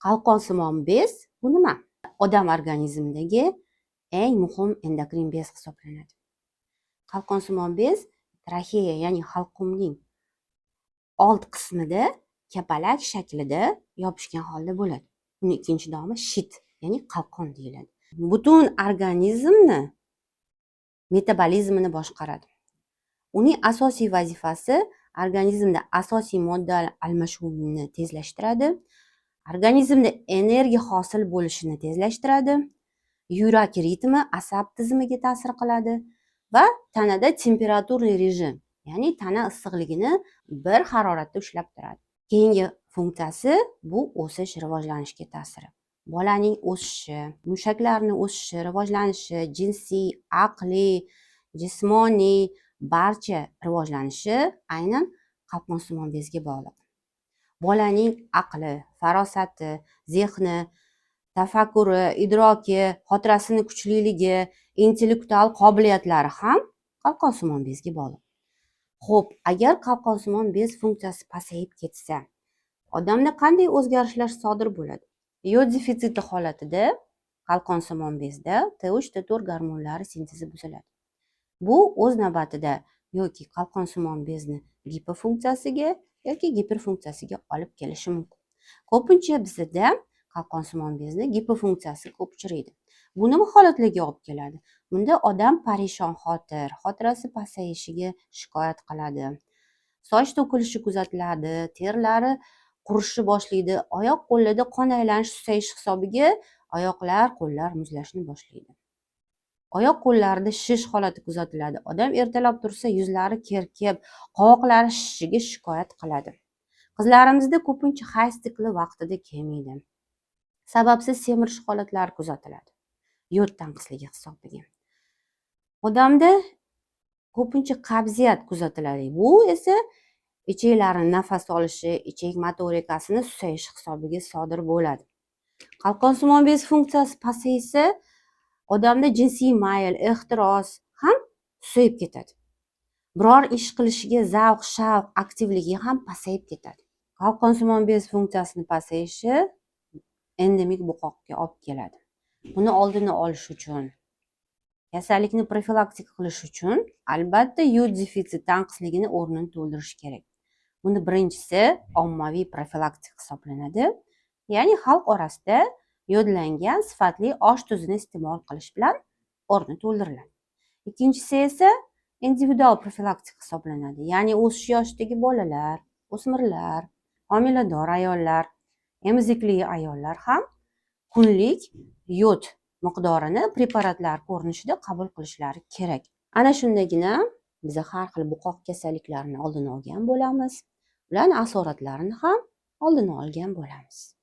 Qalqonsimon bez bu nima? Odam organizmidagi eng muhim endokrin bez hisoblanadi. Qalqonsimon bez traxeya, ya'ni halqumning old qismida kapalak shaklida yopishgan holda bo'ladi. Uni ikkinchi nomi щит, ya'ni qalqon deyiladi. Butun organizmni metabolizmini boshqaradi. Uning asosiy vazifasi organizmda asosiy modda almashuvini tezlashtiradi, organizmda energiya hosil bo'lishini tezlashtiradi, yurak ritmi, asab tizimiga ta'sir qiladi va tanada температурный режим, ya'ni tana issiqligini bir haroratda ushlab turadi. Keyingi funksiyasi bu o'sish, rivojlanishga ta'siri. Bolaning o'sishi, mushaklarni o'sishi, rivojlanishi, jinsiy, aqliy, jismoniy barcha rivojlanishi aynan qalqonsimon bezga bog'liq. Bolaning aqli, farosati, zehni, tafakkuri, idroki, xotirasini kuchliligi, intellektual qobiliyatlari ham qalqonsimon bezga bog'liq. Xo'p, agar qalqonsimon bez funksiyasi pasayib ketsa, odamda qanday o'zgarishlar sodir bo'ladi? Yod defitsiti holatida qalqonsimon bezda T3, T4 gormonlari sintezi buziladi. Bu o'z navbatida yoki qalqonsimon bezni gipofunksiyasiga yoki giperfunksiyasiga olib kelishi mumkin. Ko'pincha bizada qalqonsimon bezni gipofunksiyasi ko'p uchraydi. Bu nima holatlarga olib keladi? Bunda odam parishon xotir, xotirasi pasayishiga shikoyat qiladi. Soch to'kilishi kuzatiladi, terilari qurishni boshlaydi, oyoq qo'llarda qon aylanishi susayishi hisobiga oyoqlar, qo'llar muzlashni boshlaydi. Oyoq qo'llarida shish holati kuzatiladi. Odam ertalab tursa, yuzlari kerkib, qovoqlari shishishiga shikoyat qiladi. Qizlarimizda ko'pincha hayz sikli vaqtida kelmaydi. Sababsiz semirish holatlari kuzatiladi. Yod tanqisligi hisobiga. Odamda ko'pincha qabziyat kuzatiladi. Bu esa ichaklarni nafas olishi, ichak motorikasini susayishi hisobiga sodir bo'ladi. Qalqonsimon bez funksiyasi pasaysa, odamda jinsiy mayl, ehtiros ham susayib ketadi. Biror ish qilishiga zavq, shavq, aktivligi ham pasayib ketadi. Qalqonsimon bez funksiyasini pasayishi endemik bo'qoqqa olib keladi. Buni oldini olish uchun, kasallikni profilaktika qilish uchun albatta yod defitsit tanqisligini o'rnini to'ldirish kerak. Buni birinchisi ommaviy profilaktika hisoblanadi. Ya'ni xalq orasida yodlangan sifatli osh tuzini iste'mol qilish bilan o'rni to'ldiriladi. Ikkinchisi esa individual profilaktika hisoblanadi. Ya'ni o'sish yoshidagi bolalar, o'smirlar, homilador ayollar, emizikli ayollar ham kunlik yod miqdorini preparatlar ko'rinishida qabul qilishlari kerak. Ana shundagina biz har xil bo'qoq kasalliklarini oldini olgan bo'lamiz. Ularni asoratlarini ham oldini olgan bo'lamiz.